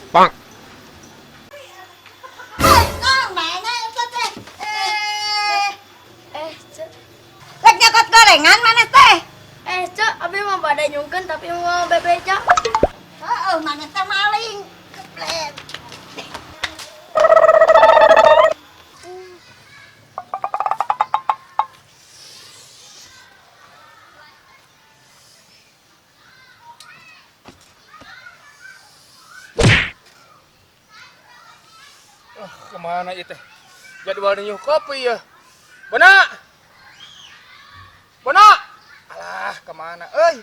Bang. Mana eta teh? Eh, Eh, Cek. rek nyokot gorengan mana teh? Eh, Cek, abi mah bade nyungkeun tapi mau bebeja. Heeh, mana teh maling. Keplet. Ah, kemana itu? Jadwal nyuh kopi ya. Bona! Bona! Alah, kemana? Euy.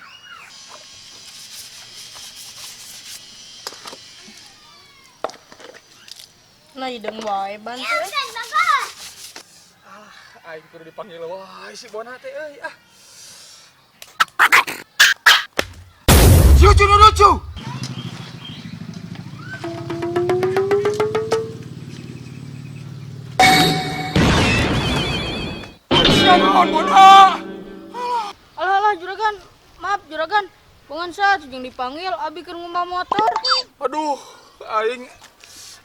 Nah, hideung wae bantu. Alah, aing kudu dipanggil wae si Bona teh euy. Ah. Lucu lucu. Sia naon Bona? Alah, alah, juragan. Maaf, juragan. Bongan saat jeung dipanggil abi keur ngumbah motor. Aduh, aing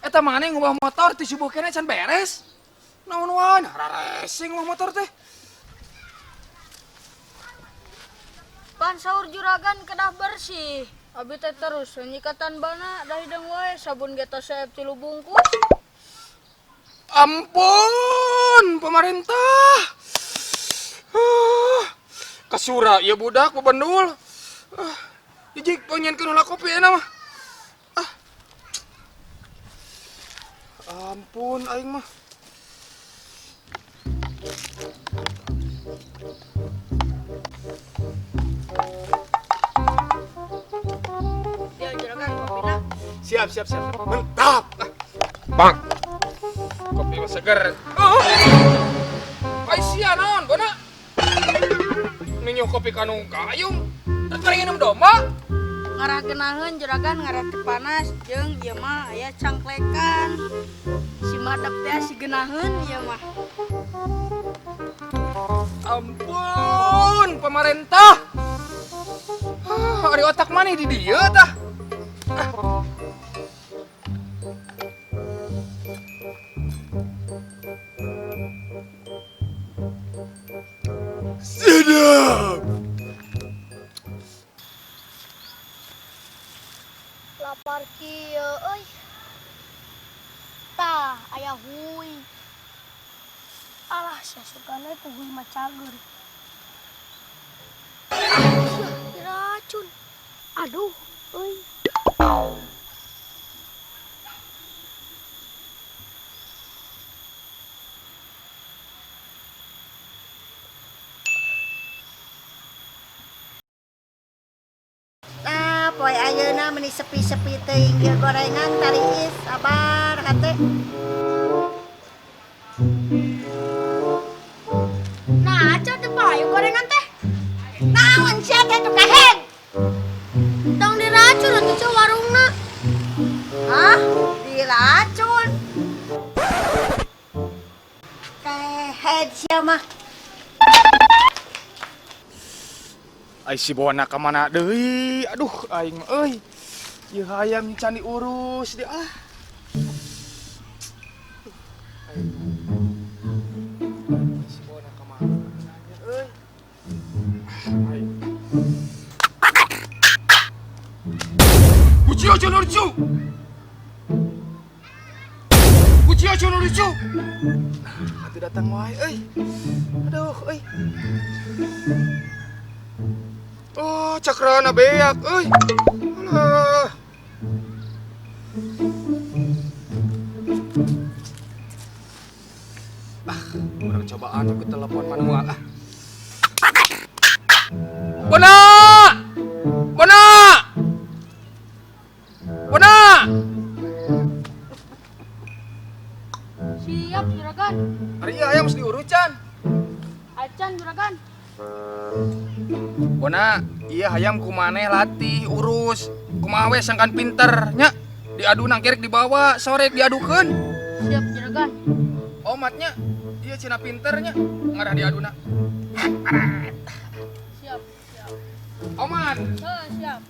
eta maneh ngubah motor ti subuh keneh can beres. Naon wae, nah rarese ngubah motor teh. Pan saur juragan kedah bersih. Abi teh terus nyikatan bana dah hideung wae sabun ge tos seep 3 bungkus. Ampun, pemerintah. Kasura ieu budak bebendul. Jijik penyenkeun heula kopi euna mah. Ah. Ampun aing mah. Ya juragan kopina. Siap, siap, siap. Mantap. Bang. Kopi mah seger. Oh. Ai sia naon, Bona? Ninyo kopi kanu gayung. Rek nginum domba. Ngarah geunaheun juragan ngarah teu panas jeung ieu mah aya cangklekan. Si madep teh si geunaheun ieu mah. Ampun, pemerintah. Ah, ari otak maneh di dieu tah. Ah. Sedap. Lapar kieu euy. Tah, aya huy. Alah, sia sugana ku huy mah cager. Sia, diracun. Aduh, euy. Nah, poe ayeuna meni sepi-sepi teuing ieu gorengan tariis sabar hate. Nah, aca teu payu gorengan teh. Naon sia teh tuh kahen? Tong diracun atuh ceu warungna. Hah? Diracun. Kehed sia mah. Ai si Bona ka mana deui? Aduh, aing mah euy. Ieu hayam can diurus dia ah. Ai si Bona ka mana euy? Aing. Kucio lucu. Kucio lucu. Nah, atuh datang wae euy. Aduh euy. Oh, cakrana beak euy. Alah. Ah, urang cobaan aku telepon manual ah. Bona! Bona! Bona! Siap juragan. Ari ieu hayam geus diurus can. Acan juragan. Bona, iya hayam kumaneh latih urus. Kumaha we sangkan pinter nya. Diadu nang kerek dibawa, sore diadukeun. Siap juragan. Omatnya, iya cina pinternya ngarah diaduna. Siap, siap. Omat. Heuh, siap.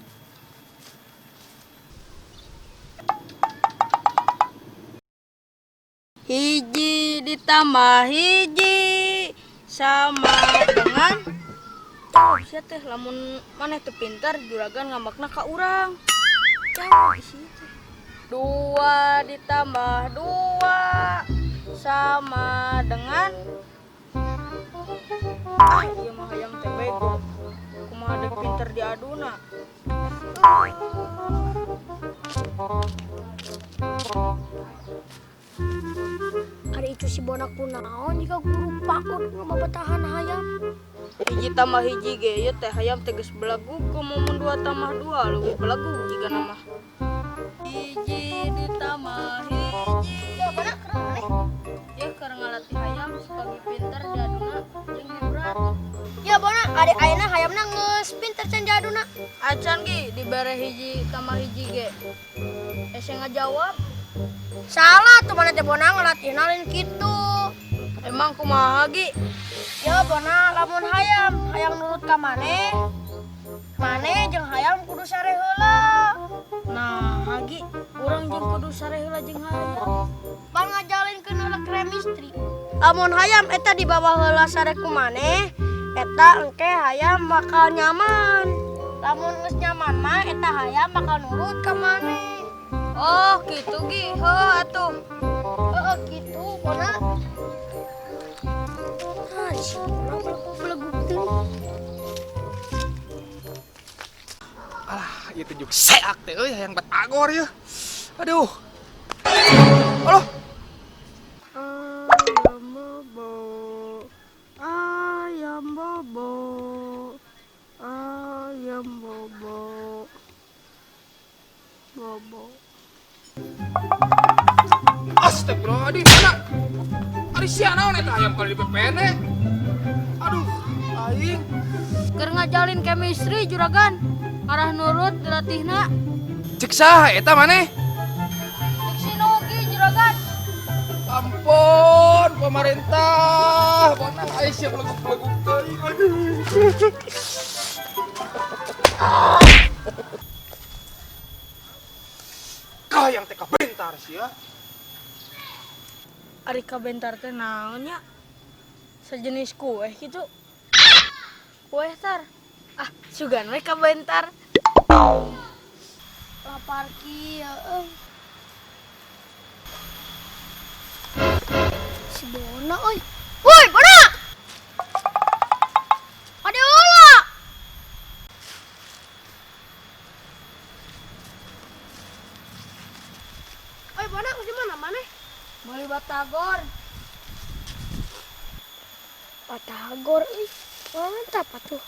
Hiji ditambah hiji sama dengan. Jawab sia teh, lamun maneh teu pintar juragan ngambekna ka urang. Jawab sia teh. Dua ditambah dua sama dengan. Ah, ieu mah hayam teh bego. Kumaha deuk pinter diaduna. Ari itu si Bona kunaon jika guru PAUD ngababatahan hayam. Hiji tambah hiji ge ieu teh hayam teh geus belegug, komo mun dua tambah dua leuwih belegug jigana mah. Hiji ditambah hiji. Ya Bona keur maneh? Ya keur ngalatih hayam supaya pinter diaduna jeung hiburan. Ya Bona, ari ayeuna hayamna geus pinter can diaduna. Acan ge dibere hiji tambah hiji ge. Hese ngajawab. Salah tuh mana teh Bona ngalatihna lain kitu. Emang kumaha ge? Ya Bona, lamun hayam, hayang nurut ka maneh. Maneh jeung hayam kudu sare heula. Nah, hagi urang jeung kudu sare heula jeung hayam. Bang ngajalinkeun heula chemistry. Lamun hayam eta dibawa heula sare ku maneh, eta engke hayam bakal nyaman. Lamun geus nyaman mah eta hayam bakal nurut ka maneh. Oh, kitu gi. Heuh atuh. Heeh kitu Bona. Ah, si Bona belegug teuing. Alah, ieu teh juk seak teh euy hayang batagor yeuh. Aduh. Aduh. Ayam bobo, ayam bobo, ayam bobo, bobo. Astagfirullahaladzim, mana? Ari sia naon eta hayam kalau dipepene? Aduh, aing. Keur ngajalin chemistry juragan, arah nurut dilatihna. Cek saha eta maneh? Cek si Nugi juragan. Ampun, pemerintah. Mana aing sia belegug-belegug teuing. Aduh. Kah yang teh kabentar sia. Ari kabentar teh naon nya? Sejenis kue gitu. Kue tar. Ah, sugan we kabentar. Lapar kieu euy. Si Bona euy. Woi, Bona! Ada ulah. Oi, Bona, di mana maneh? Meuli batagor. Batagor euy. Mantap atuh.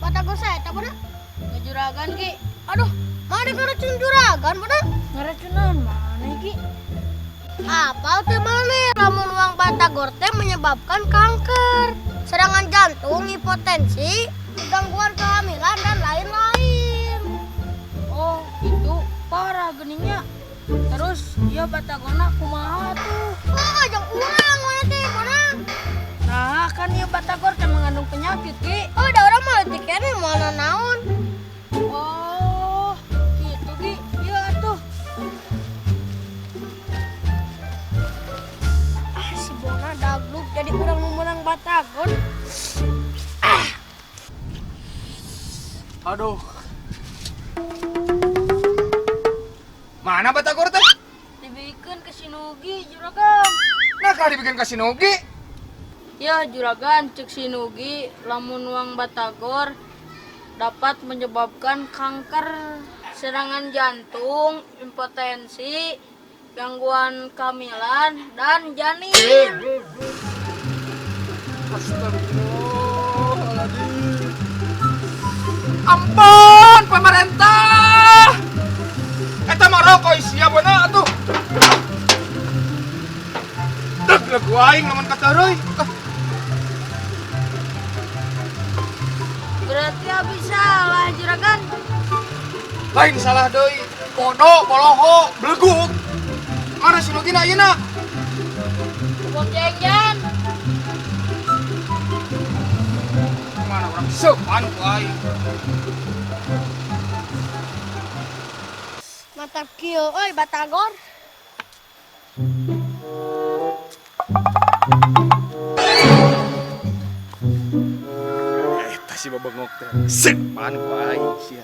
Batagor saya eta Bona. Ngejuragan ki. Aduh, mana ngeracun juragan Bona? Ngeracunan mana ki? Apal teu maneh lamun uang batagor teh menyebabkan kanker, serangan jantung, hipotensi, gangguan kehamilan dan lain-lain. Oh, itu parah geningnya. Terus dia batagorna kumaha tuh? Oh, jeung urang mana teh Bona? Nah, kan ieu batagor teh mengandung penyakit, Ki. Oh, da urang mah leutik keneh moal naon. Oh, gitu Ki. Iya atuh. Ah, si Bona dagluk jadi urang nu meunang batagor. Aduh. Mana batagor teh? Dibikeun ke si Nugi, juragan. Nah, kalau dibikin ke si Nugi. Ya, juragan, cek si Nugi, lamun nuang batagor dapat menyebabkan kanker, serangan jantung, impotensi, gangguan kehamilan, dan janin. Astagfirullahaladzim. Ampun, pemerintah. Eta mah rokok sia beuna atuh. Deg lagu aing lamun kataruy. Ah. Berarti habis salah juragan. Lain salah deui. Bodoh, boloho, belegug. Mana si Nugina ayeuna? Bom jengjan. Mana urang seupan ku aing. Mantap kieu euy batagor. Si babengok teh. Sepan ku aing sia.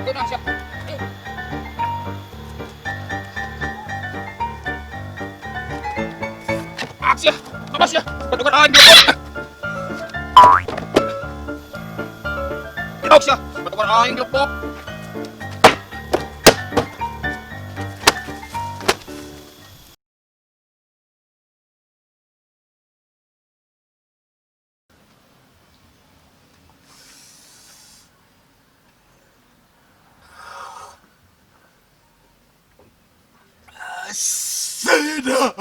Tenang siap. Aksi ya, awas ya, batukan aing dilepok. Awas ya, batukan aing dilepok. Sedap.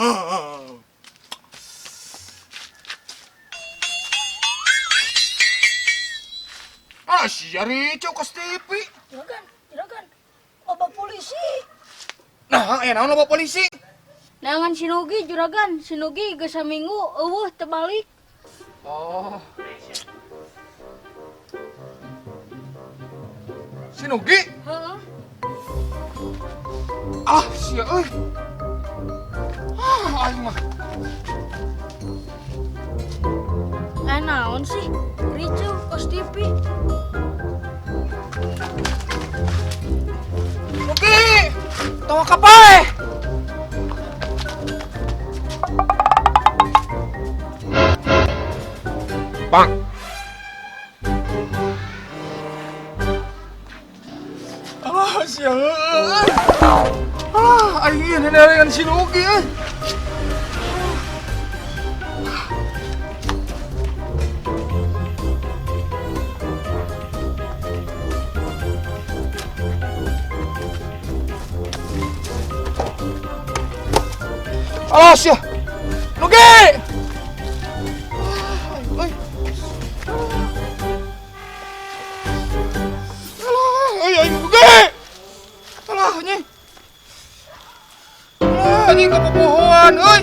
Ah, sia ricu kos TV. Juragan, juragan. Loba polisi. Nah, aya naon loba polisi? Neangan si Nugi juragan, si Nugi geus saminggu eueuh teu balik. Oh. Si Nugi? Heeh. Ah, sia euy. Ah, aing mah. Naon sih? Ricu kos TV. Nugi! Tawa kapae. Bang. Ah, sia. Ah, aing ieu nenean si Nugi euy. Alas ya. Nugi. Ah, euy. Alah, euy aing Nugi. Alah, anjing. Alah, anjing kapopohoan euy.